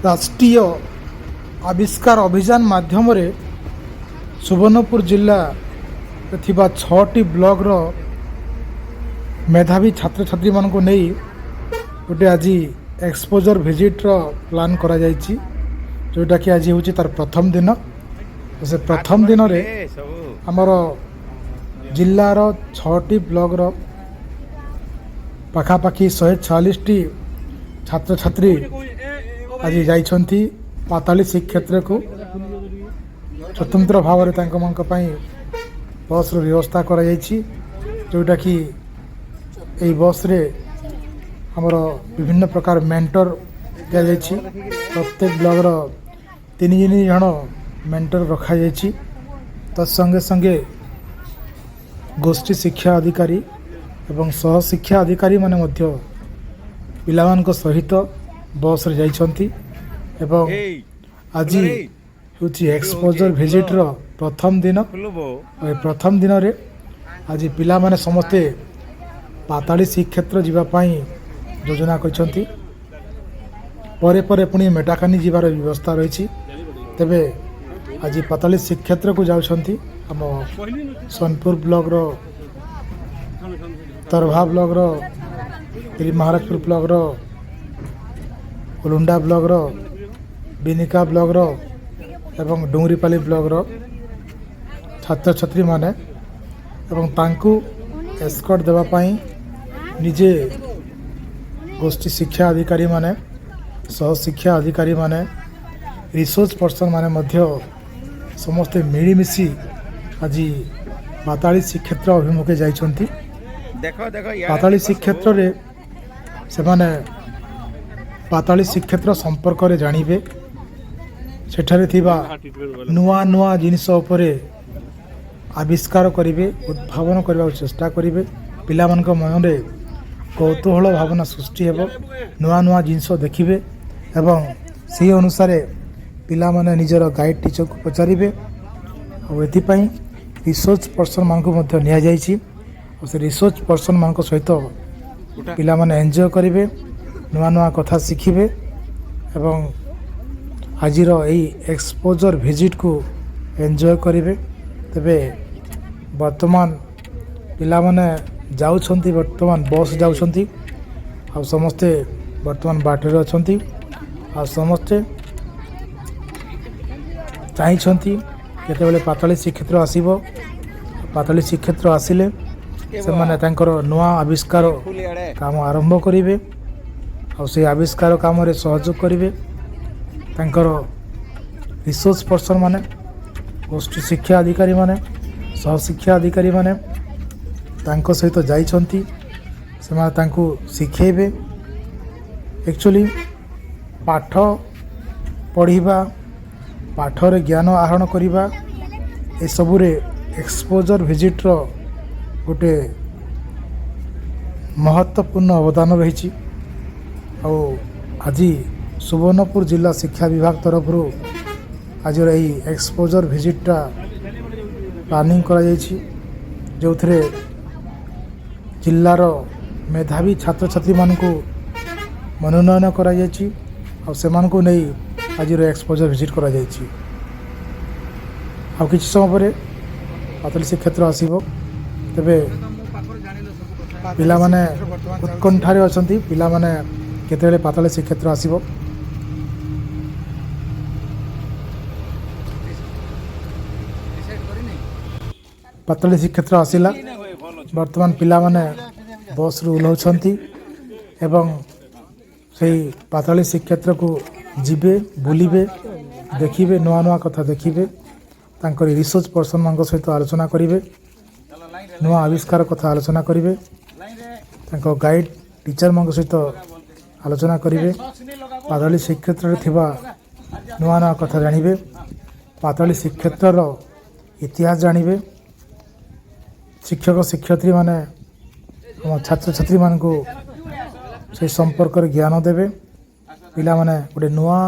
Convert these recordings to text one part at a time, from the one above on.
ରାଷ୍ଟ୍ରୀୟ ଆବିଷ୍କାର ଅଭିଯାନ ମାଧ୍ୟମରେ ସୁବର୍ଣ୍ଣପୁର ଜିଲ୍ଲାରେ ଥିବା 6ଟି ବ୍ଲକର ମେଧାବୀ ଛାତ୍ରଛାତ୍ରୀମାନଙ୍କୁ ନେଇ ଗୋଟେ ଆଜି ଏକ୍ସପୋଜର ଭିଜିଟ୍ର ପ୍ଲାନ୍ କରାଯାଇଛି, ଯେଉଁଟାକି ଆଜି ହେଉଛି ତାର ପ୍ରଥମ ଦିନ। ତ ସେ ପ୍ରଥମ ଦିନରେ ଆମର ଜିଲ୍ଲାର 6ଟି ବ୍ଲକର ପାଖାପାଖି 146ଟି ଛାତ୍ରଛାତ୍ରୀ ଆଜି ଯାଇଛନ୍ତି ପାତାଳୀ ଶ୍ରୀକ୍ଷେତ୍ରକୁ। ସ୍ୱତନ୍ତ୍ର ଭାବରେ ତାଙ୍କମାନଙ୍କ ପାଇଁ ବସ୍ର ବ୍ୟବସ୍ଥା କରାଯାଇଛି, ଯେଉଁଟାକି ଏଇ ବସ୍ରେ ଆମର ବିଭିନ୍ନ ପ୍ରକାର ମେଣ୍ଟର ଦିଆଯାଇଛି। ପ୍ରତ୍ୟେକ ବ୍ଲକର ତିନି ତିନି ଜଣ ମେଣ୍ଟର ରଖାଯାଇଛି। ତତ୍ ସଙ୍ଗେ ସଙ୍ଗେ ଗୋଷ୍ଠୀ ଶିକ୍ଷା ଅଧିକାରୀ ଏବଂ ସହ ଶିକ୍ଷା ଅଧିକାରୀମାନେ ମଧ୍ୟ ପିଲାମାନଙ୍କ ସହିତ ବସ୍ରେ ଯାଇଛନ୍ତି ଏବଂ ଆଜି ହେଉଛି ଏକ୍ସପୋଜର ଭିଜିଟ୍ର ପ୍ରଥମ ଦିନ। ଏ ପ୍ରଥମ ଦିନରେ ଆଜି ପିଲାମାନେ ସମସ୍ତେ ପାତାଳୀ ଶ୍ରୀକ୍ଷେତ୍ର ଯିବା ପାଇଁ ଯୋଜନା କରିଛନ୍ତି। ପରେ ପରେ ପୁଣି ମେଟାକାନି ଯିବାର ବ୍ୟବସ୍ଥା ରହିଛି। ତେବେ ଆଜି ପାତାଳୀ ଶ୍ରୀକ୍ଷେତ୍ରକୁ ଯାଉଛନ୍ତି ଆମ ସୋନପୁର ବ୍ଲକର, ତରଭା ବ୍ଲକର, ମହାରାଜପୁର ବ୍ଲକର, ଉଲୁଣ୍ଡା ବ୍ଲକର, ବିନିକା ବ୍ଲକର ଏବଂ ଡୁଙ୍ଗରିପାଲି ବ୍ଲକର ଛାତ୍ରଛାତ୍ରୀମାନେ ଏବଂ ତାଙ୍କୁ ଏସ୍କର୍ଟ ଦେବା ପାଇଁ ନିଜେ ଗୋଷ୍ଠୀ ଶିକ୍ଷା ଅଧିକାରୀମାନେ, ସହ ଶିକ୍ଷା ଅଧିକାରୀମାନେ, ରିସୋର୍ସ ପର୍ସନ୍ ମାନେ ମଧ୍ୟ ସମସ୍ତେ ମିଳିମିଶି ଆଜି ପାତାଳୀ ଶ୍ରୀକ୍ଷେତ୍ର ଅଭିମୁଖେ ଯାଇଛନ୍ତି। ଦେଖ ଦେଖ। ପାତାଳୀ ଶ୍ରୀକ୍ଷେତ୍ରରେ ସେମାନେ ପାତାଳୀ ଶ୍ରୀକ୍ଷେତ୍ର ସମ୍ପର୍କରେ ଜାଣିବେ, ସେଠାରେ ଥିବା ନୂଆ ନୂଆ ଜିନିଷ ଉପରେ ଆବିଷ୍କାର କରିବେ, ଉଦ୍ଭାବନ କରିବାକୁ ଚେଷ୍ଟା କରିବେ। ପିଲାମାନଙ୍କ ମନରେ କୌତୂହଳ ଭାବନା ସୃଷ୍ଟି ହେବ। ନୂଆ ନୂଆ ଜିନିଷ ଦେଖିବେ ଏବଂ ସେହି ଅନୁସାରେ ପିଲାମାନେ ନିଜର ଗାଇଡ଼ ଟିଚରକୁ ପଚାରିବେ। ଆଉ ଏଥିପାଇଁ ରିସର୍ଚ୍ଚ ପର୍ସନମାନଙ୍କୁ ମଧ୍ୟ ନିଆଯାଇଛି ଆଉ ସେ ରିସର୍ଚ୍ଚ ପର୍ସନମାନଙ୍କ ସହିତ ପିଲାମାନେ ଏନ୍ଜୟ କରିବେ, ନୂଆ ନୂଆ କଥା ଶିଖିବେ ଏବଂ ଆଜିର ଏଇ ଏକ୍ସପୋଜର ଭିଜିଟ୍କୁ ଏନ୍ଜୟ କରିବେ। ତେବେ ବର୍ତ୍ତମାନ ପିଲାମାନେ ଯାଉଛନ୍ତି, ବର୍ତ୍ତମାନ ବସ୍ ଯାଉଛନ୍ତି ଆଉ ସମସ୍ତେ ବର୍ତ୍ତମାନ ବାଟରେ ଅଛନ୍ତି ଆଉ ସମସ୍ତେ ଚାହିଁଛନ୍ତି କେତେବେଳେ ପାତାଳୀ ଶ୍ରୀକ୍ଷେତ୍ର ଆସିବ। ପାତାଳୀ ଶ୍ରୀକ୍ଷେତ୍ର ଆସିଲେ ସେମାନେ ତାଙ୍କର ନୂଆ ଆବିଷ୍କାର କାମ ଆରମ୍ଭ କରିବେ ଆଉ ସେଇ ଆବିଷ୍କାର କାମରେ ସହଯୋଗ କରିବେ ତାଙ୍କର ରିସୋର୍ସ ପର୍ସନ୍ ମାନେ, ଗୋଷ୍ଠୀ ଶିକ୍ଷା ଅଧିକାରୀମାନେ, ସହ ଶିକ୍ଷା ଅଧିକାରୀମାନେ ତାଙ୍କ ସହିତ ଯାଇଛନ୍ତି। ସେମାନେ ତାଙ୍କୁ ଶିଖେଇବେ। ଆକ୍ଚୁଆଲି ପାଠ ପଢ଼ିବା, ପାଠରେ ଜ୍ଞାନ ଆହରଣ କରିବା, ଏସବୁରେ ଏକ୍ସପୋଜର ଭିଜିଟ୍ର ଗୋଟେ ମହତ୍ତ୍ୱପୂର୍ଣ୍ଣ ଅବଦାନ ରହିଛି। ଆଉ ଆଜି ସୁବର୍ଣ୍ଣପୁର ଜିଲ୍ଲା ଶିକ୍ଷା ବିଭାଗ ତରଫରୁ ଆଜିର ଏହି ଏକ୍ସପୋଜର ଭିଜିଟ୍ଟା ପ୍ଲାନିଂ କରାଯାଇଛି, ଯେଉଁଥିରେ ଜିଲ୍ଲାର ମେଧାବୀ ଛାତ୍ରଛାତ୍ରୀମାନଙ୍କୁ ମନୋନୟନ କରାଯାଇଛି ଆଉ ସେମାନଙ୍କୁ ନେଇ ଆଜିର ଏକ୍ସପୋଜର ଭିଜିଟ୍ କରାଯାଇଛି। ଆଉ କିଛି ସମୟ ପରେ ପାତାଳୀ ଶ୍ରୀକ୍ଷେତ୍ର ଆସିବ। ତେବେ ପିଲାମାନେ ଉତ୍କଣ୍ଠାରେ ଅଛନ୍ତି, ପିଲାମାନେ କେତେବେଳେ ପାତାଳୀ ଶ୍ରୀକ୍ଷେତ୍ର ଆସିବ। ପାତାଳୀ ଶ୍ରୀକ୍ଷେତ୍ର ଆସିଲା। ବର୍ତ୍ତମାନ ପିଲାମାନେ ବସ୍ରୁ ଓହ୍ଲାଉଛନ୍ତି ଏବଂ ସେଇ ପାତାଳୀ ଶ୍ରୀକ୍ଷେତ୍ରକୁ ଯିବେ, ବୁଲିବେ, ଦେଖିବେ, ନୂଆ ନୂଆ କଥା ଦେଖିବେ, ତାଙ୍କର ରିସର୍ଚ୍ଚ ପର୍ସନମାନଙ୍କ ସହିତ ଆଲୋଚନା କରିବେ, ନୂଆ ଆବିଷ୍କାର କଥା ଆଲୋଚନା କରିବେ, ତାଙ୍କ ଗାଇଡ଼ ଟିଚରମାନଙ୍କ ସହିତ ଆଲୋଚନା କରିବେ, ପାତାଳୀ ଶ୍ରୀକ୍ଷେତ୍ରରେ ଥିବା ନୂଆ ନୂଆ କଥା ଜାଣିବେ, ପାତାଳୀ ଶ୍ରୀକ୍ଷେତ୍ରର ଇତିହାସ ଜାଣିବେ। ଶିକ୍ଷକ ଶିକ୍ଷୟିତ୍ରୀମାନେ ଆମ ଛାତ୍ରଛାତ୍ରୀମାନଙ୍କୁ ସେହି ସମ୍ପର୍କରେ ଜ୍ଞାନ ଦେବେ। ପିଲାମାନେ ଗୋଟେ ନୂଆ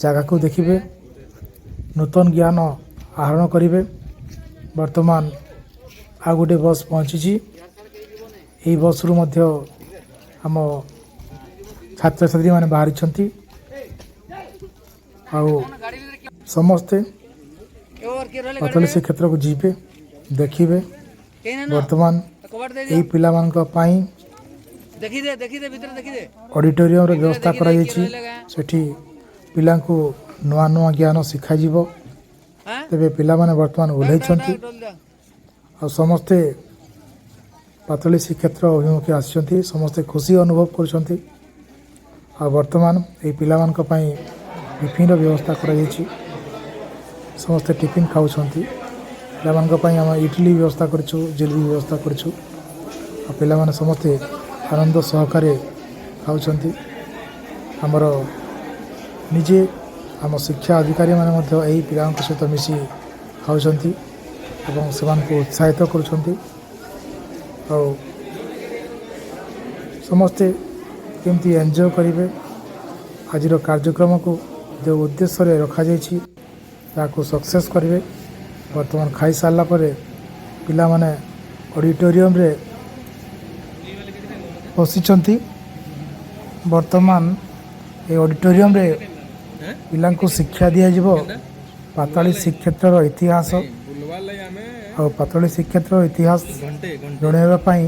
ଜାଗାକୁ ଦେଖିବେ, ନୂତନ ଜ୍ଞାନ ଆହରଣ କରିବେ। ବର୍ତ୍ତମାନ ଆଉ ଗୋଟେ ବସ୍ ପହଞ୍ଚିଛି। ଏହି ବସ୍ରୁ ମଧ୍ୟ ଆମ ଛାତ୍ରଛାତ୍ରୀମାନେ ବାହାରିଛନ୍ତି। ଆଉ ସମସ୍ତେ ପାତାଳୀ ଶ୍ରୀକ୍ଷେତ୍ରକୁ ଯିବେ, ଦେଖିବେ। ବର୍ତ୍ତମାନ ଏଇ ପିଲାମାନଙ୍କ ପାଇଁ ଅଡ଼ିଟୋରିୟମର ବ୍ୟବସ୍ଥା କରାଯାଇଛି। ସେଠି ପିଲାଙ୍କୁ ନୂଆ ନୂଆ ଜ୍ଞାନ ଶିଖାଯିବ। ତେବେ ପିଲାମାନେ ବର୍ତ୍ତମାନ ଓହ୍ଲାଇଛନ୍ତି ଆଉ ସମସ୍ତେ ପାତାଳୀ ଶ୍ରୀକ୍ଷେତ୍ର ଅଭିମୁଖେ ଆସିଛନ୍ତି। ସମସ୍ତେ ଖୁସି ଅନୁଭବ କରୁଛନ୍ତି। ଆଉ ବର୍ତ୍ତମାନ ଏଇ ପିଲାମାନଙ୍କ ପାଇଁ ଟିଫିନ୍ର ବ୍ୟବସ୍ଥା କରାଯାଇଛି। ସମସ୍ତେ ଟିଫିନ୍ ଖାଉଛନ୍ତି। ପିଲାମାନଙ୍କ ପାଇଁ ଆମେ ଇଡ଼ଲି ବ୍ୟବସ୍ଥା କରିଛୁ, ଜିଲେବି ବ୍ୟବସ୍ଥା କରିଛୁ ଆଉ ପିଲାମାନେ ସମସ୍ତେ ଆନନ୍ଦ ସହକାରେ ଖାଉଛନ୍ତି। ଆମର ନିଜେ ଆମ ଶିକ୍ଷା ଅଧିକାରୀମାନେ ମଧ୍ୟ ଏହି ପିଲାଙ୍କ ସହିତ ମିଶି ଖାଉଛନ୍ତି ଏବଂ ସେମାନଙ୍କୁ ଉତ୍ସାହିତ କରୁଛନ୍ତି। ଆଉ ସମସ୍ତେ କେମିତି ଏନ୍ଜୟ କରିବେ, ଆଜିର କାର୍ଯ୍ୟକ୍ରମକୁ ଯେଉଁ ଉଦ୍ଦେଶ୍ୟରେ ରଖାଯାଇଛି ତାହାକୁ ସକ୍ସେସ୍ କରିବେ। ବର୍ତ୍ତମାନ ଖାଇସାରିଲା ପରେ ପିଲାମାନେ ଅଡ଼ିଟୋରିୟମରେ ବସିଛନ୍ତି। ବର୍ତ୍ତମାନ ଏ ଅଡ଼ିଟୋରିୟମରେ ପିଲାଙ୍କୁ ଶିକ୍ଷା ଦିଆଯିବ ପାତାଳୀ ଶ୍ରୀକ୍ଷେତ୍ରର ଇତିହାସ। ଆଉ ପାତାଳୀ ଶ୍ରୀକ୍ଷେତ୍ରର ଇତିହାସ ଜଣାଇବା ପାଇଁ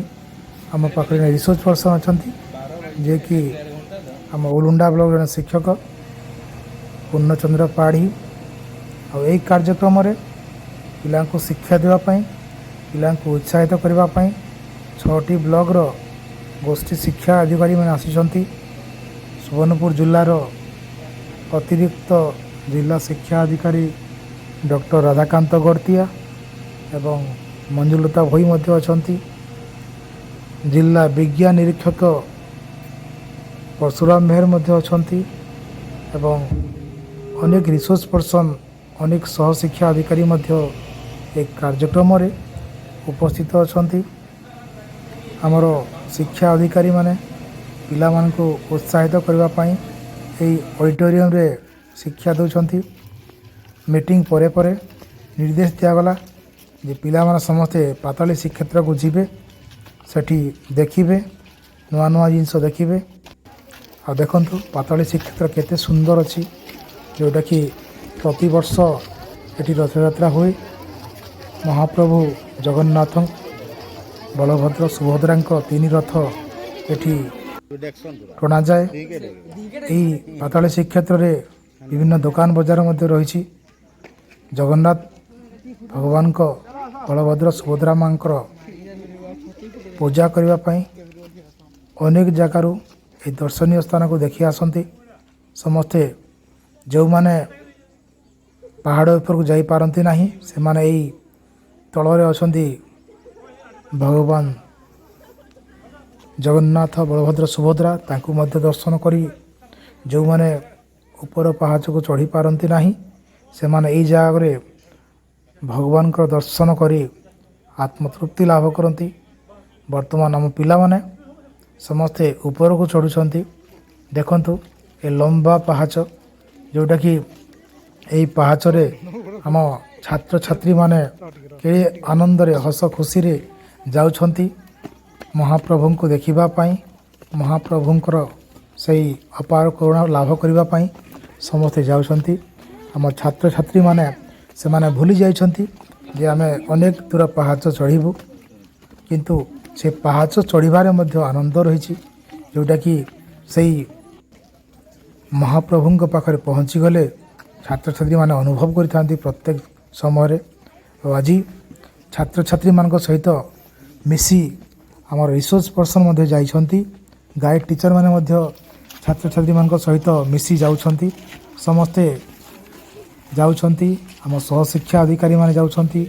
ଆମ ପାଖରେ ରିସୋର୍ସ ପର୍ସନ୍ ଅଛନ୍ତି, ଯିଏକି ଆମ ଉଲୁଣ୍ଡା ବ୍ଲକ ଜଣେ ଶିକ୍ଷକ ପୂର୍ଣ୍ଣଚନ୍ଦ୍ର ପାଢ଼ୀ। ଆଉ ଏହି କାର୍ଯ୍ୟକ୍ରମରେ ପିଲାଙ୍କୁ ଶିକ୍ଷା ଦେବା ପାଇଁ, ପିଲାଙ୍କୁ ଉତ୍ସାହିତ କରିବା ପାଇଁ ଛଅଟି ବ୍ଲକର ଗୋଷ୍ଠୀ ଶିକ୍ଷା ଅଧିକାରୀମାନେ ଆସିଛନ୍ତି। ସୁବର୍ଣ୍ଣପୁର ଜିଲ୍ଲାର ଅତିରିକ୍ତ ଜିଲ୍ଲା ଶିକ୍ଷା ଅଧିକାରୀ ଡକ୍ଟର ରାଧାକାନ୍ତ ଗଡ଼ତିଆ ଏବଂ ମଞ୍ଜୁଲତା ଭୋଇ ମଧ୍ୟ ଅଛନ୍ତି। ଜିଲ୍ଲା ବିଜ୍ଞାନ ନିରୀକ୍ଷକ ପରଶୁରାମ ମେହେର ମଧ୍ୟ ଅଛନ୍ତି ଏବଂ ଅନେକ ରିସୋର୍ସ ପର୍ସନ୍, ଅନେକ ସହ ଶିକ୍ଷା ଅଧିକାରୀ ମଧ୍ୟ ଏ କାର୍ଯ୍ୟକ୍ରମରେ ଉପସ୍ଥିତ ଅଛନ୍ତି। ଆମର ଶିକ୍ଷା ଅଧିକାରୀମାନେ ପିଲାମାନଙ୍କୁ ଉତ୍ସାହିତ କରିବା ପାଇଁ ଏହି ଅଡ଼ିଟୋରିୟମରେ ଶିକ୍ଷା ଦେଉଛନ୍ତି। ମିଟିଂ ପରେ ପରେ ନିର୍ଦ୍ଦେଶ ଦିଆଗଲା ଯେ ପିଲାମାନେ ସମସ୍ତେ ପାତାଳୀ ଶ୍ରୀକ୍ଷେତ୍ରକୁ ଯିବେ, ସେଠି ଦେଖିବେ, ନୂଆ ନୂଆ ଜିନିଷ ଦେଖିବେ। ଆଉ ଦେଖନ୍ତୁ, ପାତାଳୀ ଶ୍ରୀକ୍ଷେତ୍ର କେତେ ସୁନ୍ଦର ଅଛି, ଯେଉଁଟାକି ପ୍ରତିବର୍ଷ ଏଠି ରଥଯାତ୍ରା ହୁଏ। ମହାପ୍ରଭୁ ଜଗନ୍ନାଥ, ବଳଭଦ୍ର, ସୁଭଦ୍ରାଙ୍କ ତିନି ରଥ ଏଠି ଟଣାଯାଏ। ଏହି ପାତାଳୀ ଶ୍ରୀକ୍ଷେତ୍ରରେ ବିଭିନ୍ନ ଦୋକାନ ବଜାର ମଧ୍ୟ ରହିଛି। ଜଗନ୍ନାଥ ଭଗବାନଙ୍କ, ବଳଭଦ୍ର, ସୁଭଦ୍ରା ମାଙ୍କର ପୂଜା କରିବା ପାଇଁ ଅନେକ ଜାଗାରୁ ଏହି ଦର୍ଶନୀୟ ସ୍ଥାନକୁ ଦେଖି ଆସନ୍ତି ସମସ୍ତେ। ଯେଉଁମାନେ ପାହାଡ଼ ଉପରକୁ ଯାଇପାରନ୍ତି ନାହିଁ, ସେମାନେ ଏଇ ତଳରେ ଅଛନ୍ତି ଭଗବାନ ଜଗନ୍ନାଥ, ବଳଭଦ୍ର, ସୁଭଦ୍ରା, ତାଙ୍କୁ ମଧ୍ୟ ଦର୍ଶନ କରି, ଯେଉଁମାନେ ଉପର ପାହାଚକୁ ଚଢ଼ି ପାରନ୍ତି ନାହିଁ, ସେମାନେ ଏଇ ଜାଗାରେ ଭଗବାନଙ୍କର ଦର୍ଶନ କରି ଆତ୍ମତୃପ୍ତି ଲାଭ କରନ୍ତି। ବର୍ତ୍ତମାନ ଆମ ପିଲାମାନେ ସମସ୍ତେ ଉପରକୁ ଚଢ଼ୁଛନ୍ତି। ଦେଖନ୍ତୁ, ଏ ଲମ୍ବା ପାହାଚ, ଯେଉଁଟାକି ଏଇ ପାହାଚରେ ଆମ ଛାତ୍ରଛାତ୍ରୀମାନେ କେତେ ଆନନ୍ଦରେ, ହସ ଖୁସିରେ ଯାଉଛନ୍ତି ମହାପ୍ରଭୁଙ୍କୁ ଦେଖିବା ପାଇଁ। ମହାପ୍ରଭୁଙ୍କର ସେଇ ଅପାର କରୁଣା ଲାଭ କରିବା ପାଇଁ ସମସ୍ତେ ଯାଉଛନ୍ତି। ଆମ ଛାତ୍ରଛାତ୍ରୀମାନେ ସେମାନେ ଭୁଲି ଯାଇଛନ୍ତି ଯେ ଆମେ ଅନେକ ଦୂର ପାହାଚ ଚଢ଼ିବୁ, କିନ୍ତୁ ସେ ପାହାଚ ଚଢ଼ିବାରେ ମଧ୍ୟ ଆନନ୍ଦ ରହିଛି, ଯେଉଁଟାକି ସେଇ ମହାପ୍ରଭୁଙ୍କ ପାଖରେ ପହଞ୍ଚିଗଲେ ଛାତ୍ରଛାତ୍ରୀମାନେ ଅନୁଭବ କରିଥାନ୍ତି ପ୍ରତ୍ୟେକ ସମୟରେ। ଆଉ ଆଜି ଛାତ୍ରଛାତ୍ରୀମାନଙ୍କ ସହିତ ମିଶି ଆମର ରିସୋର୍ସ ପର୍ସନ୍ ମଧ୍ୟ ଯାଇଛନ୍ତି। ଗାଇଡ଼ ଟିଚର୍ମାନେ ମଧ୍ୟ ଛାତ୍ରଛାତ୍ରୀମାନଙ୍କ ସହିତ ମିଶି ଯାଉଛନ୍ତି। ସମସ୍ତେ ଯାଉଛନ୍ତି। ଆମ ସହ ଶିକ୍ଷା ଅଧିକାରୀମାନେ ଯାଉଛନ୍ତି,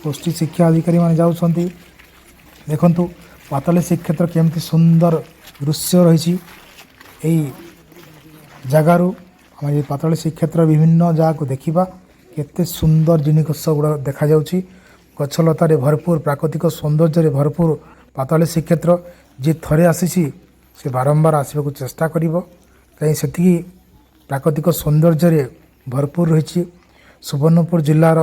ଗୋଷ୍ଠୀ ଶିକ୍ଷା ଅଧିକାରୀମାନେ ଯାଉଛନ୍ତି। ଦେଖନ୍ତୁ, ପାତାଳୀ ଶ୍ରୀକ୍ଷେତ୍ର କେମିତି ସୁନ୍ଦର ଦୃଶ୍ୟ ରହିଛି। ଏଇ ଜାଗାରୁ ଆମେ ଏ ପାତାଳୀ ଶ୍ରୀକ୍ଷେତ୍ର ବିଭିନ୍ନ ଜାଗାକୁ ଦେଖିବା, କେତେ ସୁନ୍ଦର ଜିନିଷ ଗୁଡ଼ାକ ଦେଖାଯାଉଛି। ଗଛଲତାରେ ଭରପୁର, ପ୍ରାକୃତିକ ସୌନ୍ଦର୍ଯ୍ୟରେ ଭରପୁର ପାତାଳୀ ଶ୍ରୀକ୍ଷେତ୍ର। ଯିଏ ଥରେ ଆସିଛି, ସେ ବାରମ୍ବାର ଆସିବାକୁ ଚେଷ୍ଟା କରିବ, କାହିଁ ସେତିକି ପ୍ରାକୃତିକ ସୌନ୍ଦର୍ଯ୍ୟରେ ଭରପୁର ରହିଛି। ସୁବର୍ଣ୍ଣପୁର ଜିଲ୍ଲାର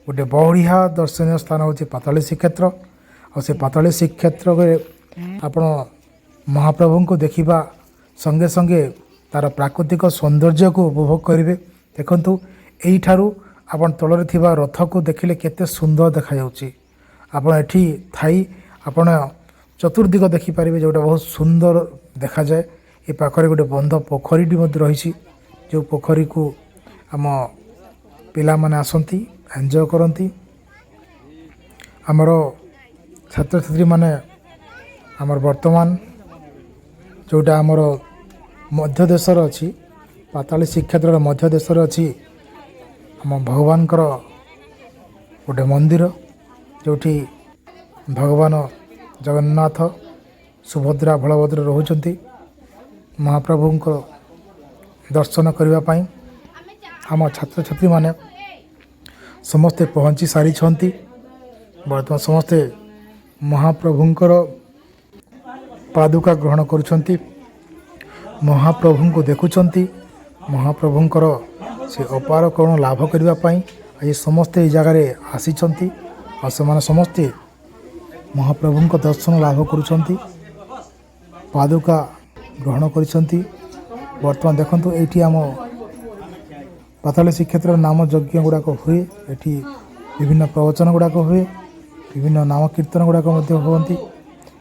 ଗୋଟେ ବଢ଼ିଆ ଦର୍ଶନୀୟ ସ୍ଥାନ ହେଉଛି ପାତାଳୀ ଶ୍ରୀକ୍ଷେତ୍ର। ଆଉ ସେ ପାତାଳୀ ଶ୍ରୀକ୍ଷେତ୍ରରେ ଆପଣ ମହାପ୍ରଭୁଙ୍କୁ ଦେଖିବା ସଙ୍ଗେ ସଙ୍ଗେ ତା'ର ପ୍ରାକୃତିକ ସୌନ୍ଦର୍ଯ୍ୟକୁ ଉପଭୋଗ କରିବେ। ଦେଖନ୍ତୁ, ଏଇଠାରୁ ଆପଣ ତଳରେ ଥିବା ରଥକୁ ଦେଖିଲେ କେତେ ସୁନ୍ଦର ଦେଖାଯାଉଛି। ଆପଣ ଏଠି ଥାଇ ଆପଣ ଚତୁର୍ଦିଗ ଦେଖିପାରିବେ, ଯେଉଁଟା ବହୁତ ସୁନ୍ଦର ଦେଖାଯାଏ। ଏ ପାଖରେ ଗୋଟେ ବନ୍ଧ ପୋଖରୀଟି ମଧ୍ୟ ରହିଛି, ଯେଉଁ ପୋଖରୀକୁ ଆମ ପିଲାମାନେ ଆସନ୍ତି, ଏନ୍ଜୟ କରନ୍ତି। ଆମର ଛାତ୍ରଛାତ୍ରୀମାନେ ଆମର ବର୍ତ୍ତମାନ ଯେଉଁଟା ଆମର ମଧ୍ୟ ଦେଶରେ ଅଛି, ପାତାଳୀ ଶ୍ରୀକ୍ଷେତ୍ରର ମଧ୍ୟ ଦେଶରେ ଅଛି ଆମ ଭଗବାନଙ୍କର ଗୋଟେ ମନ୍ଦିର, ଯେଉଁଠି ଭଗବାନ ଜଗନ୍ନାଥ, ସୁଭଦ୍ରା, ବଳଭଦ୍ର ରହୁଛନ୍ତି। ମହାପ୍ରଭୁଙ୍କ ଦର୍ଶନ କରିବା ପାଇଁ ଆମ ଛାତ୍ରଛାତ୍ରୀମାନେ ସମସ୍ତେ ପହଞ୍ଚି ସାରିଛନ୍ତି। ବର୍ତ୍ତମାନ ସମସ୍ତେ ମହାପ୍ରଭୁଙ୍କର ପାଦୁକା ଗ୍ରହଣ କରୁଛନ୍ତି, ମହାପ୍ରଭୁଙ୍କୁ ଦେଖୁଛନ୍ତି। ମହାପ୍ରଭୁଙ୍କର ସେ ଅପାର କରୁଣା ଲାଭ କରିବା ପାଇଁ ଆଜି ସମସ୍ତେ ଏଇ ଜାଗାରେ ଆସିଛନ୍ତି ଆଉ ସେମାନେ ସମସ୍ତେ ମହାପ୍ରଭୁଙ୍କ ଦର୍ଶନ ଲାଭ କରୁଛନ୍ତି, ପାଦୁକା ଗ୍ରହଣ କରିଛନ୍ତି। ବର୍ତ୍ତମାନ ଦେଖନ୍ତୁ, ଏଇଠି ଆମ ପାତାଳୀ ଶ୍ରୀକ୍ଷେତ୍ରର ନାମ ଯଜ୍ଞ ଗୁଡ଼ାକ ହୁଏ। ଏଠି ବିଭିନ୍ନ ପ୍ରବଚନ ଗୁଡ଼ାକ ହୁଏ, ବିଭିନ୍ନ ନାମ କୀର୍ତ୍ତନ ଗୁଡ଼ାକ ମଧ୍ୟ ହୁଅନ୍ତି।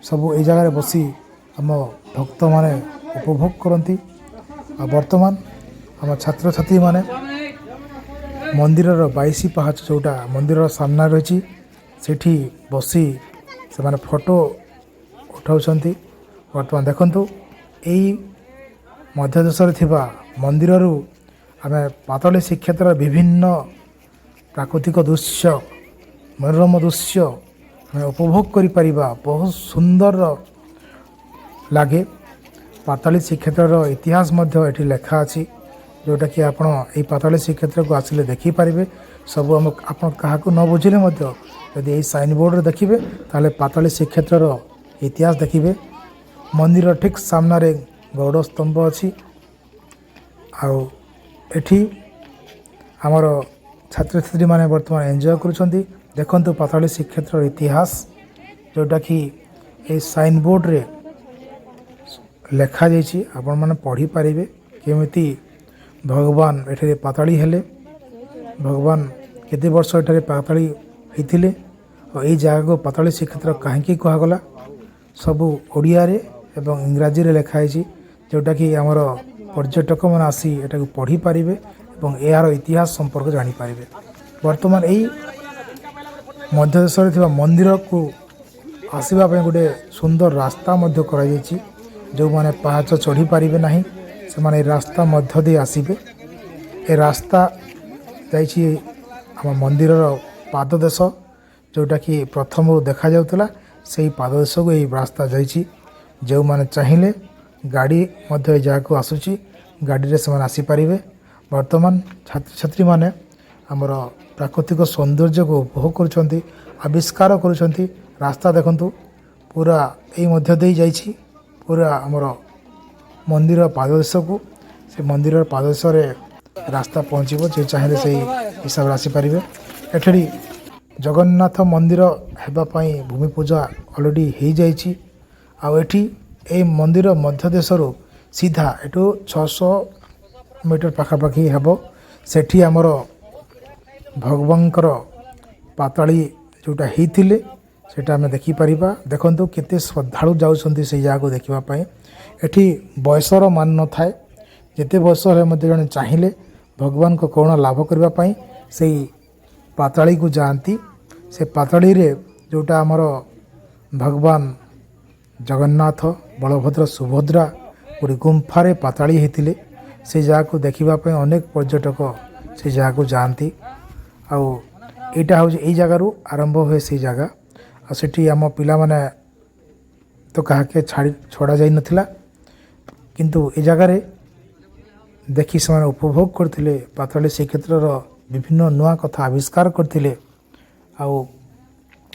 ସବୁ ଏଇ ଜାଗାରେ ବସି ଆମ ଭକ୍ତମାନେ ଉପଭୋଗ କରନ୍ତି। ଆଉ ବର୍ତ୍ତମାନ ଆମ ଛାତ୍ରଛାତ୍ରୀମାନେ ମନ୍ଦିରର 22 ପାହାଚ, ଯେଉଁଟା ମନ୍ଦିରର ସାମ୍ନାରେ ରହିଛି, ସେଠି ବସି ସେମାନେ ଫଟୋ ଉଠାଉଛନ୍ତି। ବର୍ତ୍ତମାନ ଦେଖନ୍ତୁ, ଏଇ ମଧ୍ୟଦେଶରେ ଥିବା ମନ୍ଦିରରୁ ଆମେ ପାତାଳୀ ଶ୍ରୀକ୍ଷେତ୍ରର ବିଭିନ୍ନ ପ୍ରାକୃତିକ ଦୃଶ୍ୟ, ମନୋରମ ଦୃଶ୍ୟ ଆମେ ଉପଭୋଗ କରିପାରିବା। ବହୁତ ସୁନ୍ଦର ଲାଗେ। ପାତାଳୀ ଶ୍ରୀକ୍ଷେତ୍ରର ଇତିହାସ ମଧ୍ୟ ଏଠି ଲେଖା ଅଛି, ଯେଉଁଟାକି ଆପଣ ଏଇ ପାତାଳୀ ଶ୍ରୀକ୍ଷେତ୍ରକୁ ଆସିଲେ ଦେଖିପାରିବେ ସବୁ। ଆମ ଆପଣ କାହାକୁ ନ ବୁଝିଲେ ମଧ୍ୟ ଯଦି ଏଇ ସାଇନ୍ ବୋର୍ଡ଼ରେ ଦେଖିବେ, ତାହେଲେ ପାତାଳୀ ଶ୍ରୀକ୍ଷେତ୍ରର ଇତିହାସ ଦେଖିବେ। ମନ୍ଦିର ଠିକ୍ ସାମ୍ନାରେ ଗରୁଡ଼ ସ୍ତମ୍ଭ ଅଛି। ଆଉ ଏଠି ଆମର ଛାତ୍ରଛାତ୍ରୀମାନେ ବର୍ତ୍ତମାନ ଏନ୍ଜୟ କରୁଛନ୍ତି। ଦେଖନ୍ତୁ, ପାତାଳୀ ଶ୍ରୀକ୍ଷେତ୍ରର ଇତିହାସ ଯେଉଁଟାକି ଏଇ ସାଇନ୍ ବୋର୍ଡ଼ରେ ଲେଖାଯାଇଛି, ଆପଣମାନେ ପଢ଼ିପାରିବେ କେମିତି ଭଗବାନ ଏଠାରେ ପାତାଳୀ ହେଲେ, ଭଗବାନ କେତେ ବର୍ଷ ଏଠାରେ ପାତାଳୀ ହେଇଥିଲେ ଆଉ ଏଇ ଜାଗାକୁ ପାତାଳୀ ଶ୍ରୀକ୍ଷେତ୍ର କାହିଁକି କୁହାଗଲା। ସବୁ ଓଡ଼ିଆରେ ଏବଂ ଇଂରାଜୀରେ ଲେଖା ହେଇଛି, ଯେଉଁଟାକି ଆମର ପର୍ଯ୍ୟଟକମାନେ ଆସି ଏଟାକୁ ପଢ଼ିପାରିବେ ଏବଂ ଏହାର ଇତିହାସ ସମ୍ପର୍କ ଜାଣିପାରିବେ। ବର୍ତ୍ତମାନ ଏଇ ମଧ୍ୟଦେଶରେ ଥିବା ମନ୍ଦିରକୁ ଆସିବା ପାଇଁ ଗୋଟେ ସୁନ୍ଦର ରାସ୍ତା ମଧ୍ୟ କରାଯାଇଛି। ଯେଉଁମାନେ ପାହାଚ ଚଢ଼ି ପାରିବେ ନାହିଁ, ସେମାନେ ଏଇ ରାସ୍ତା ମଧ୍ୟ ଦେଇ ଆସିବେ। ଏ ରାସ୍ତା ଯାଇଛି ଆମ ମନ୍ଦିରର ପାଦଦେଶ, ଯେଉଁଟାକି ପ୍ରଥମରୁ ଦେଖାଯାଉଥିଲା, ସେଇ ପାଦଦେଶକୁ ଏଇ ରାସ୍ତା ଯାଇଛି। ଯେଉଁମାନେ ଚାହିଁଲେ, ଗାଡ଼ି ମଧ୍ୟ ଏ ଜାଗାକୁ ଆସୁଛି, ଗାଡ଼ିରେ ସେମାନେ ଆସିପାରିବେ। ବର୍ତ୍ତମାନ ଛାତ୍ରଛାତ୍ରୀମାନେ ଆମର ପ୍ରାକୃତିକ ସୌନ୍ଦର୍ଯ୍ୟକୁ ଉପଭୋଗ କରୁଛନ୍ତି, ଆବିଷ୍କାର କରୁଛନ୍ତି। ରାସ୍ତା ଦେଖନ୍ତୁ, ପୁରା ଏଇ ମଧ୍ୟ ଦେଇ ଯାଇଛି ପୁରା ଆମର ମନ୍ଦିର ପାଦଦେଶକୁ। ସେ ମନ୍ଦିରର ପାଦଦେଶରେ ରାସ୍ତା ପହଞ୍ଚିବ, ଯିଏ ଚାହିଁଲେ ସେଇ ହିସାବରେ ଆସିପାରିବେ। ଏଠି ଜଗନ୍ନାଥ ମନ୍ଦିର ହେବା ପାଇଁ ଭୂମି ପୂଜା ଅଲରେଡ଼ି ହେଇଯାଇଛି। ଆଉ ଏଠି ଏଇ ମନ୍ଦିର ମଧ୍ୟଦେଶରୁ ସିଧା ଏଠୁ 600 ମିଟର ପାଖାପାଖି ହେବ, ସେଠି ଆମର ଭଗବାନଙ୍କର ପାତାଳୀ ଯେଉଁଟା ହେଇଥିଲେ, ସେଇଟା ଆମେ ଦେଖିପାରିବା। ଦେଖନ୍ତୁ, କେତେ ଶ୍ରଦ୍ଧାଳୁ ଯାଉଛନ୍ତି ସେଇ ଜାଗାକୁ ଦେଖିବା ପାଇଁ। ଏଠି ବୟସର ମାନ ନଥାଏ। ଯେତେ ବୟସ ହେଲେ ମଧ୍ୟ ଜଣେ ଚାହିଁଲେ ଭଗବାନଙ୍କ କରୁଣା ଲାଭ କରିବା ପାଇଁ ସେଇ ପାତାଳୀକୁ ଯାଆନ୍ତି। ସେ ପାତାଳୀରେ ଯେଉଁଟା ଆମର ଭଗବାନ ଜଗନ୍ନାଥ, ବଳଭଦ୍ର, ସୁଭଦ୍ରା ଗୋଟେ ଗୁମ୍ଫାରେ ପାତାଳୀ ହେଇଥିଲେ, ସେ ଜାଗାକୁ ଦେଖିବା ପାଇଁ ଅନେକ ପର୍ଯ୍ୟଟକ ସେ ଜାଗାକୁ ଯାଆନ୍ତି। ଆଉ ଏଇଟା ହେଉଛି ଏଇ ଜାଗାରୁ ଆରମ୍ଭ ହୁଏ ସେଇ ଜାଗା। ଆଉ ସେଠି ଆମ ପିଲାମାନେ ତ କାହାକେ ଛାଡ଼ି ଛଡ଼ା ଯାଇନଥିଲା, କିନ୍ତୁ ଏ ଜାଗାରେ ଦେଖି ସେମାନେ ଉପଭୋଗ କରିଥିଲେ। ପାତାଳୀ ଶ୍ରୀକ୍ଷେତ୍ରର ବିଭିନ୍ନ ନୂଆ କଥା ଆବିଷ୍କାର କରିଥିଲେ। ଆଉ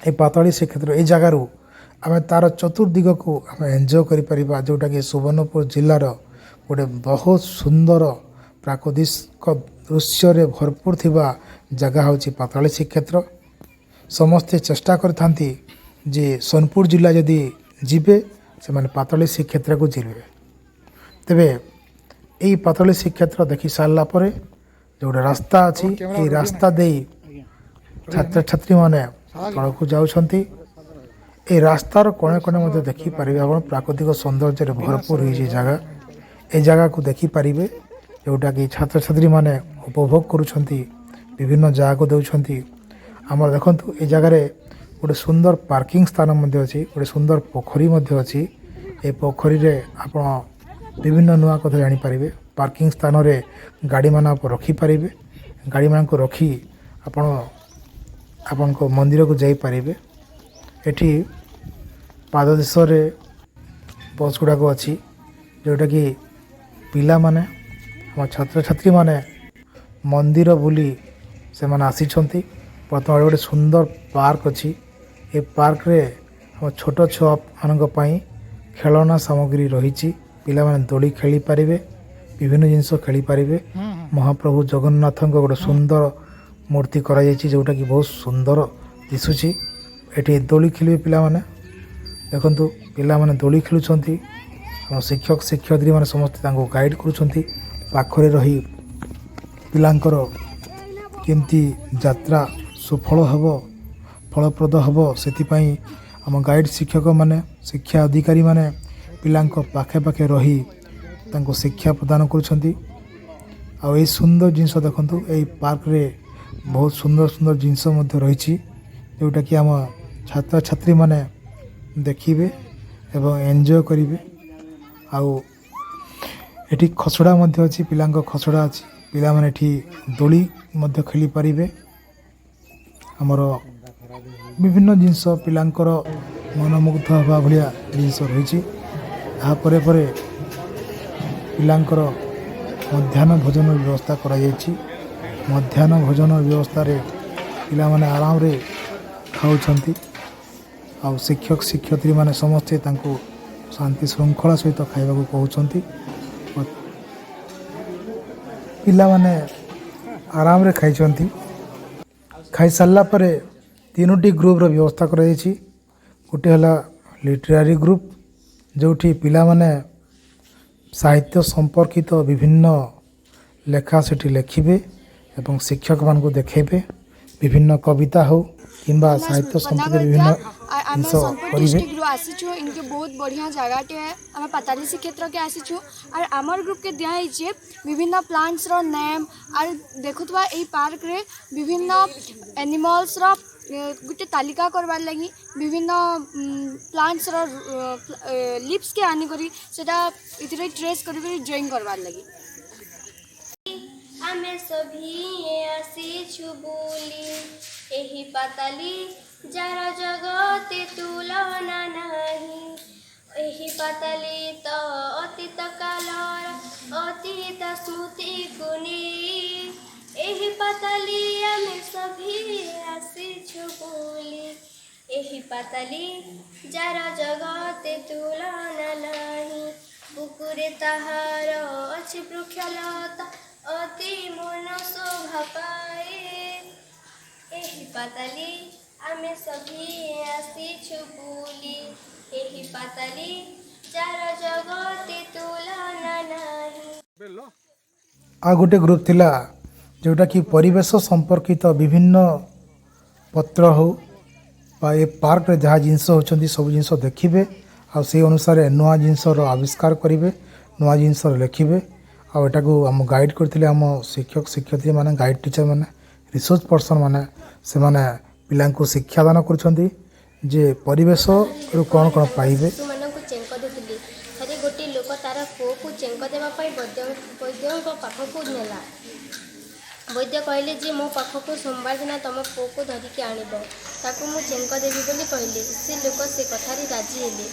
ଏ ପାତାଳୀ ଶ୍ରୀକ୍ଷେତ୍ର ଏଇ ଜାଗାରୁ ଆମେ ତା'ର ଚତୁର୍ଦିଗକୁ ଆମେ ଏନ୍ଜୟ କରିପାରିବା, ଯେଉଁଟାକି ସୁବର୍ଣ୍ଣପୁର ଜିଲ୍ଲାର ଗୋଟେ ବହୁତ ସୁନ୍ଦର ପ୍ରାକୃତିକ ଦୃଶ୍ୟରେ ଭରପୁର ଥିବା ଜାଗା ହେଉଛି ପାତାଳୀ ଶ୍ରୀକ୍ଷେତ୍ର। ସମସ୍ତେ ଚେଷ୍ଟା କରିଥାନ୍ତି ଯେ ସୋନପୁର ଜିଲ୍ଲା ଯଦି ଯିବେ, ସେମାନେ ପାତାଳୀ ଶ୍ରୀକ୍ଷେତ୍ରକୁ ଯିବେ। ତେବେ ଏଇ ପାତାଳୀ ଶ୍ରୀକ୍ଷେତ୍ର ଦେଖି ସାରିଲା ପରେ ଯେଉଁ ଗୋଟେ ରାସ୍ତା ଅଛି, ଏଇ ରାସ୍ତା ଦେଇ ଛାତ୍ରଛାତ୍ରୀମାନେ ତଳକୁ ଯାଉଛନ୍ତି। ଏଇ ରାସ୍ତାର କୋଣେ କୋଣେ ମଧ୍ୟ ଦେଖିପାରିବେ ଆପଣ, ପ୍ରାକୃତିକ ସୌନ୍ଦର୍ଯ୍ୟରେ ଭରପୁର ହେଇଛି ଜାଗା। ଏ ଜାଗାକୁ ଦେଖିପାରିବେ, ଯେଉଁଟାକି ଛାତ୍ରଛାତ୍ରୀମାନେ ଉପଭୋଗ କରୁଛନ୍ତି, ବିଭିନ୍ନ ଜାଗାକୁ ଦେଉଛନ୍ତି। ଆମର ଦେଖନ୍ତୁ, ଏ ଜାଗାରେ ଗୋଟେ ସୁନ୍ଦର ପାର୍କିଂ ସ୍ଥାନ ମଧ୍ୟ ଅଛି, ଗୋଟେ ସୁନ୍ଦର ପୋଖରୀ ମଧ୍ୟ ଅଛି। ଏ ପୋଖରୀରେ ଆପଣ ବିଭିନ୍ନ ନୂଆ କଥା ଜାଣିପାରିବେ। ପାର୍କିଂ ସ୍ଥାନରେ ଗାଡ଼ିମାନ ରଖିପାରିବେ। ଗାଡ଼ିମାନଙ୍କୁ ରଖି ଆପଣ ଆପଣଙ୍କ ମନ୍ଦିରକୁ ଯାଇପାରିବେ। ଏଠି ପାଦଦେଶରେ ବସ୍ ଗୁଡ଼ାକ ଅଛି, ଯେଉଁଟାକି ପିଲାମାନେ, ଆମ ଛାତ୍ରଛାତ୍ରୀମାନେ ମନ୍ଦିର ବୁଲି ସେମାନେ ଆସିଛନ୍ତି। ବର୍ତ୍ତମାନ ଗୋଟେ ସୁନ୍ଦର ପାର୍କ ଅଛି। ଏ ପାର୍କରେ ଆମ ଛୋଟ ଛୁଆମାନଙ୍କ ପାଇଁ ଖେଳନା ସାମଗ୍ରୀ ରହିଛି। ପିଲାମାନେ ଦୋଳି ଖେଳିପାରିବେ, ବିଭିନ୍ନ ଜିନିଷ ଖେଳିପାରିବେ। ମହାପ୍ରଭୁ ଜଗନ୍ନାଥଙ୍କ ଗୋଟେ ସୁନ୍ଦର ମୂର୍ତ୍ତି କରାଯାଇଛି, ଯେଉଁଟାକି ବହୁତ ସୁନ୍ଦର ଦିଶୁଛି। ଏଠି ଦୋଳି ଖେଳିବେ ପିଲାମାନେ। ଦେଖନ୍ତୁ, ପିଲାମାନେ ଦୋଳି ଖେଳୁଛନ୍ତି। ଆମ ଶିକ୍ଷକ ଶିକ୍ଷୟିତ୍ରୀମାନେ ସମସ୍ତେ ତାଙ୍କୁ ଗାଇଡ଼ କରୁଛନ୍ତି ପାଖରେ ରହି। ପିଲାଙ୍କର କେମିତି ଯାତ୍ରା ସୁଫଳ ହେବ, ଫଳପ୍ରଦ ହେବ, ସେଥିପାଇଁ ଆମ ଗାଇଡ଼ ଶିକ୍ଷକମାନେ, ଶିକ୍ଷା ଅଧିକାରୀମାନେ ପିଲାଙ୍କ ପାଖେ ପାଖେ ରହି ତାଙ୍କୁ ଶିକ୍ଷା ପ୍ରଦାନ କରୁଛନ୍ତି। ଆଉ ଏଇ ସୁନ୍ଦର ଜିନିଷ ଦେଖନ୍ତୁ, ଏଇ ପାର୍କରେ ବହୁତ ସୁନ୍ଦର ସୁନ୍ଦର ଜିନିଷ ମଧ୍ୟ ରହିଛି, ଯେଉଁଟାକି ଆମ ଛାତ୍ରଛାତ୍ରୀମାନେ ଦେଖିବେ ଏବଂ ଏନ୍ଜୟ କରିବେ। ଆଉ ଏଠି ଖସଡ଼ା ମଧ୍ୟ ଅଛି, ପିଲାଙ୍କ ଖସଡ଼ା ଅଛି। ପିଲାମାନେ ଏଠି ଦୋଳି ମଧ୍ୟ ଖେଳିପାରିବେ। ଆମର ବିଭିନ୍ନ ଜିନିଷ, ପିଲାଙ୍କର ମନମୁଗ୍ଧ ହେବା ଭଳିଆ ଜିନିଷ ରହିଛି। ଏହା ପରେ ପରେ ପିଲାଙ୍କର ମଧ୍ୟାହ୍ନ ଭୋଜନ ବ୍ୟବସ୍ଥା କରାଯାଇଛି। ମଧ୍ୟାହ୍ନ ଭୋଜନ ବ୍ୟବସ୍ଥାରେ ପିଲାମାନେ ଆରାମରେ ଖାଉଛନ୍ତି ଆଉ ଶିକ୍ଷକ ଶିକ୍ଷୟିତ୍ରୀମାନେ ସମସ୍ତେ ତାଙ୍କୁ ଶାନ୍ତି ଶୃଙ୍ଖଳା ସହିତ ଖାଇବାକୁ କହୁଛନ୍ତି। ପିଲାମାନେ ଆରାମରେ ଖାଇଛନ୍ତି। ଖାଇସାରିଲା ପରେ ତିନୋଟି ଗ୍ରୁପ୍ର ବ୍ୟବସ୍ଥା କରାଯାଇଛି। ଗୋଟିଏ ହେଲା ଲିଟେରାରୀ ଗ୍ରୁପ୍, ଯେଉଁଠି ପିଲାମାନେ ସାହିତ୍ୟ ସମ୍ପର୍କିତ ବିଭିନ୍ନ ଲେଖା ସେଠି ଲେଖିବେ ଏବଂ ଶିକ୍ଷକମାନଙ୍କୁ ଦେଖାଇବେ। ବିଭିନ୍ନ କବିତା ହେଉ କିମ୍ବା ସାହିତ୍ୟ ସମ୍ପର୍କିତ ବିଭିନ୍ନ ଆମେ ଜିନିଷ ସୋନପୁର କରିବେ। ଡିଷ୍ଟ୍ରିକ୍ଟରୁ ଆସିଛୁ। ଇନକେ ବହୁତ ବଢ଼ିଆ ଜାଗାଟେ ହେ। ଆମେ ପାତାଲି ଶ୍ରୀକ୍ଷେତ୍ରକେ ଆସିଛୁ ଆର୍ ଆମର୍ ଗ୍ରୁପ୍କେ ଦିଆହେଇଛେ ବିଭିନ୍ନ ପ୍ଲାଣ୍ଟସର ନେମ୍। ଆର୍ ଦେଖୁଥିବା ଏଇ ପାର୍କରେ ବିଭିନ୍ନ ଆନିମଲ୍ସର ଗୋଟେ ତାଲିକା କରବାର୍ ଲାଗି ବିଭିନ୍ନ ପ୍ଲାଣ୍ଟସର ଲିଭ୍ସକେ ଆନିକରି ସେଟା ଏଥିରେ ଟ୍ରେସ୍ କରି କରି ଡ୍ରଇଂ କରବାର୍ ଲାଗି। ଆମେ ସଭିଏଁ ଆସିଛୁ ବୁଲି ଏହି ପାତାଲି, ଯାର ଜଗତେ ତୁଳନା ନାହିଁ। ଏହି ପାତାଲି ତ ଅତୀତ କାଳର ଅତୀତ ସ୍ମୃତିକୁ ନେଇ। ଏହି ପାତାଲି ଆମେ ସଭିଏଁ ଆସିଛୁ ବୁଲି ଏହି ପାତାଲି, ଯାର ଜଗତେ ତୁଳନା ନାହିଁ। ବୁକୁରେ ତାହାର ଅଛି ବୃକ୍ଷଲତା, ଅତି ମନ ଶୋଭା ପାଏ। ଏହି ପାତାଲି ଆମେ ସଭିଏଁ ଆସିଛୁ ବୁଲି ଏହି ପାତାଲି, ଯାର ଜଗତେ ତୁଳନା ନାହିଁ। ଆଉ ଗୋଟେ ଗ୍ରୁପ୍ ଥିଲା, ଯେଉଁଟାକି ପରିବେଶ ସମ୍ପର୍କିତ ବିଭିନ୍ନ ପତ୍ର ହେଉ ବା ଏ ପାର୍କରେ ଯାହା ଜିନିଷ ହେଉଛନ୍ତି, ସବୁ ଜିନିଷ ଦେଖିବେ ଆଉ ସେଇ ଅନୁସାରେ ନୂଆ ଜିନିଷର ଆବିଷ୍କାର କରିବେ, ନୂଆ ଜିନିଷ ଲେଖିବେ। ଆଉ ଏଟାକୁ ଆମ ଗାଇଡ଼ କରିଥିଲେ ଆମ ଶିକ୍ଷକ ଶିକ୍ଷୟିତ୍ରୀ ମାନେ, ଗାଇଡ଼ ଟିଚର୍ ମାନେ, ରିସୋର୍ସ ପର୍ସନ୍ ମାନେ। ସେମାନେ ପିଲାଙ୍କୁ ଶିକ୍ଷାଦାନ କରୁଛନ୍ତି ଯେ ପରିବେଶରୁ କ'ଣ କ'ଣ ପାଇବେ। ଶିଶୁମାନଙ୍କୁ ଚେଙ୍କ ଦେଉଥିଲି। ଥରେ ଗୋଟିଏ ଲୋକ ତାର ପୁଅକୁ ଚେଙ୍କ ଦେବା ପାଇଁ ବୈଦ୍ୟଙ୍କ ପାଖକୁ ନେଲା। ବୈଦ୍ୟ କହିଲେ ଯେ ମୋ ପାଖକୁ ସୋମବାର ଦିନ ତମ ପୁଅକୁ ଧରିକି ଆଣିବ, ତାକୁ ମୁଁ ଚେଙ୍କ ଦେବି ବୋଲି କହିଲେ। ସେ ଲୋକ ସେ କଥାରେ ରାଜି ହେଲେ,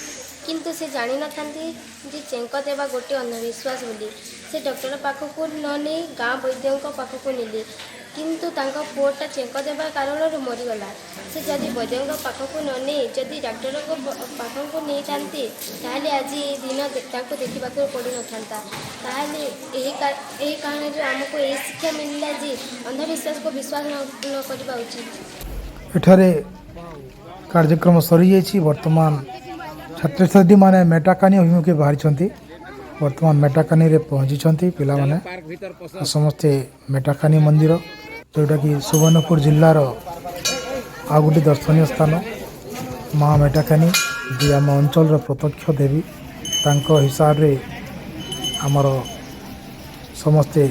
କିନ୍ତୁ ସେ ଜାଣିନଥାନ୍ତି ଯେ ଚେଙ୍କ ଦେବା ଗୋଟିଏ ଅନ୍ଧବିଶ୍ୱାସ ବୋଲି। ସେ ଡକ୍ଟର ପାଖକୁ ନ ନେଇ ଗାଁ ବୈଦ୍ୟଙ୍କ ପାଖକୁ ନେଲେ, କିନ୍ତୁ ତାଙ୍କ ପୁଅଟା ଚେଙ୍କ ଦେବା କାରଣରୁ ମରିଗଲା। ସେ ଯଦି ବୈଦ୍ୟଙ୍କ ପାଖକୁ ନ ନେଇ ଯଦି ଡାକ୍ତରଙ୍କ ପାଖକୁ ନେଇଥାନ୍ତେ, ତାହେଲେ ଆଜି ଏହି ଦିନ ତାଙ୍କୁ ଦେଖିବାକୁ ପଡ଼ିନଥାନ୍ତା। ତାହେଲେ ଏହି କାହାଣୀରୁ ଆମକୁ ଏହି ଶିକ୍ଷା ମିଳିଲା ଯେ ଅନ୍ଧବିଶ୍ୱାସକୁ ବିଶ୍ୱାସ ନ କରିବା ଉଚିତ। ଏଠାରେ କାର୍ଯ୍ୟକ୍ରମ ସରିଯାଇଛି। ବର୍ତ୍ତମାନ ଛାତ୍ରଛାତ୍ରୀମାନେ ମେଟାକାନି ଅଭିମୁଖେ ବାହାରିଛନ୍ତି। ବର୍ତ୍ତମାନ ମେଟାକାନିରେ ପହଞ୍ଚିଛନ୍ତି ପିଲାମାନେ। ଆଉ ସମସ୍ତେ ମେଟାକାନି ମନ୍ଦିର, ଯେଉଁଟାକି ସୁବର୍ଣ୍ଣପୁର ଜିଲ୍ଲାର ଆଉ ଗୋଟେ ଦର୍ଶନୀୟ ସ୍ଥାନ, ମା ମେଟାକାନି, ଯିଏ ଆମ ଅଞ୍ଚଳର ପ୍ରତ୍ୟକ୍ଷ ଦେବୀ, ତାଙ୍କ ହିସାବରେ ଆମର ସମସ୍ତେ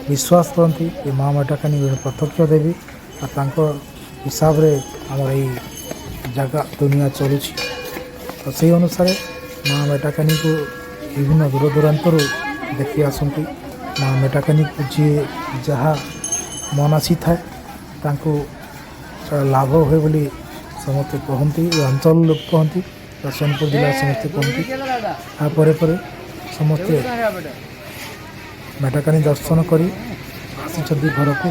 ବିଶ୍ୱାସ କରନ୍ତି ଯେ ମା ମେଟାକାନି ଜଣେ ପ୍ରତ୍ୟକ୍ଷ ଦେବୀ ଆଉ ତାଙ୍କ ହିସାବରେ ଆମର ଏଇ ଜାଗା ଦୁନିଆ ଚଲୁଛି। ତ ସେଇ ଅନୁସାରେ ମା ମେଟାକାନିକୁ ବିଭିନ୍ନ ଦୂର ଦୂରାନ୍ତରୁ ଦେଖି ଆସନ୍ତି। ମା ମେଟାକାନିକୁ ଯିଏ ଯାହା ମନାସି ଥାଏ, ତାଙ୍କୁ ସେଟା ଲାଭ ହୁଏ ବୋଲି ସମସ୍ତେ କହନ୍ତି, ଏ ଅଞ୍ଚଳ ଲୋକ କହନ୍ତି ବା ସୋନପୁର ଜିଲ୍ଲା ସମସ୍ତେ କହନ୍ତି। ତାପରେ ପରେ ସମସ୍ତେ ମେଟାକାନି ଦର୍ଶନ କରି ଆସିଛନ୍ତି ଘରକୁ।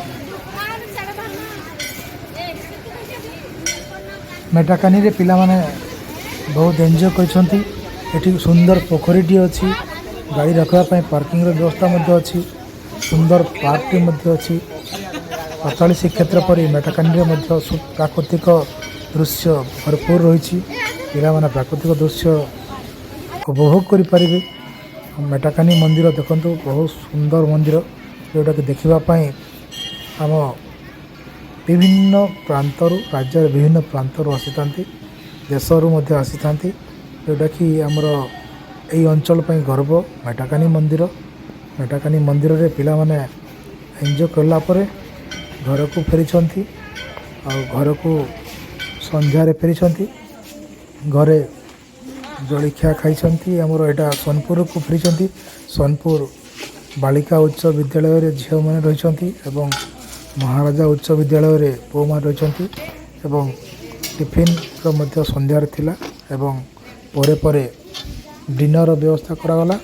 ମେଟାକାନିରେ ପିଲାମାନେ ବହୁତ ଏନ୍ଜୟ କରିଛନ୍ତି। ଏଠି ସୁନ୍ଦର ପୋଖରୀଟିଏ ଅଛି। ଗାଡ଼ି ରଖିବା ପାଇଁ ପାର୍କିଂର ବ୍ୟବସ୍ଥା ମଧ୍ୟ ଅଛି। ସୁନ୍ଦର ପାର୍କଟି ମଧ୍ୟ ଅଛି। ପାତାଳୀ ଶ୍ରୀକ୍ଷେତ୍ର ପରି ମେଟାକାନିରେ ମଧ୍ୟ ପ୍ରାକୃତିକ ଦୃଶ୍ୟ ଭରପୁର ରହିଛି। ପିଲାମାନେ ପ୍ରାକୃତିକ ଦୃଶ୍ୟ ଉପଭୋଗ କରିପାରିବେ। ମେଟାକାନି ମନ୍ଦିର ଦେଖନ୍ତୁ, ବହୁତ ସୁନ୍ଦର ମନ୍ଦିର, ଯେଉଁଟାକି ଦେଖିବା ପାଇଁ ଆମ ବିଭିନ୍ନ ପ୍ରାନ୍ତରୁ, ରାଜ୍ୟର ବିଭିନ୍ନ ପ୍ରାନ୍ତରୁ ଆସିଥାନ୍ତି, ଦେଶରୁ ମଧ୍ୟ ଆସିଥାନ୍ତି, ଯେଉଁଟାକି ଆମର ଏଇ ଅଞ୍ଚଳ ପାଇଁ ଗର୍ବ ମେଟାକାନି ମନ୍ଦିର। ମେଟାକାନି ମନ୍ଦିରରେ ପିଲାମାନେ ଏନ୍ଜୟ କଲା ପରେ ଘରକୁ ଫେରିଛନ୍ତି ଆଉ ଘରକୁ ସନ୍ଧ୍ୟାରେ ଫେରିଛନ୍ତି। ଘରେ ଜଳଖିଆ ଖାଇଛନ୍ତି। ଆମର ଏଇଟା ସୋନପୁରକୁ ଫେରିଛନ୍ତି। ସୋନପୁର ବାଳିକା ଉଚ୍ଚ ବିଦ୍ୟାଳୟରେ ଝିଅମାନେ ରହିଛନ୍ତି ଏବଂ ମହାରାଜା ଉଚ୍ଚ ବିଦ୍ୟାଳୟରେ ପୁଅମାନେ ରହିଛନ୍ତି ଏବଂ ଟିଫିନ୍ର ମଧ୍ୟ ସନ୍ଧ୍ୟାରେ ଥିଲା ଏବଂ ପରେ ପରେ ଡିନର୍ର ବ୍ୟବସ୍ଥା କରାଗଲା।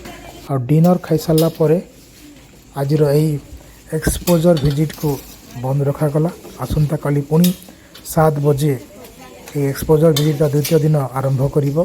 ଆଉ ଡିନର୍ ଖାଇସାରିଲା ପରେ ଆଜିର ଏଇ ଏକ୍ସପୋଜର୍ ଭିଜିଟ୍କୁ ବନ୍ଦ ରଖାଗଲା। ଆସନ୍ତାକାଲି ପୁଣି 7 ବଜେ ଏଇ ଏକ୍ସପୋଜର୍ ଭିଜିଟ୍ର ଦ୍ୱିତୀୟ ଦିନ ଆରମ୍ଭ କରିବ।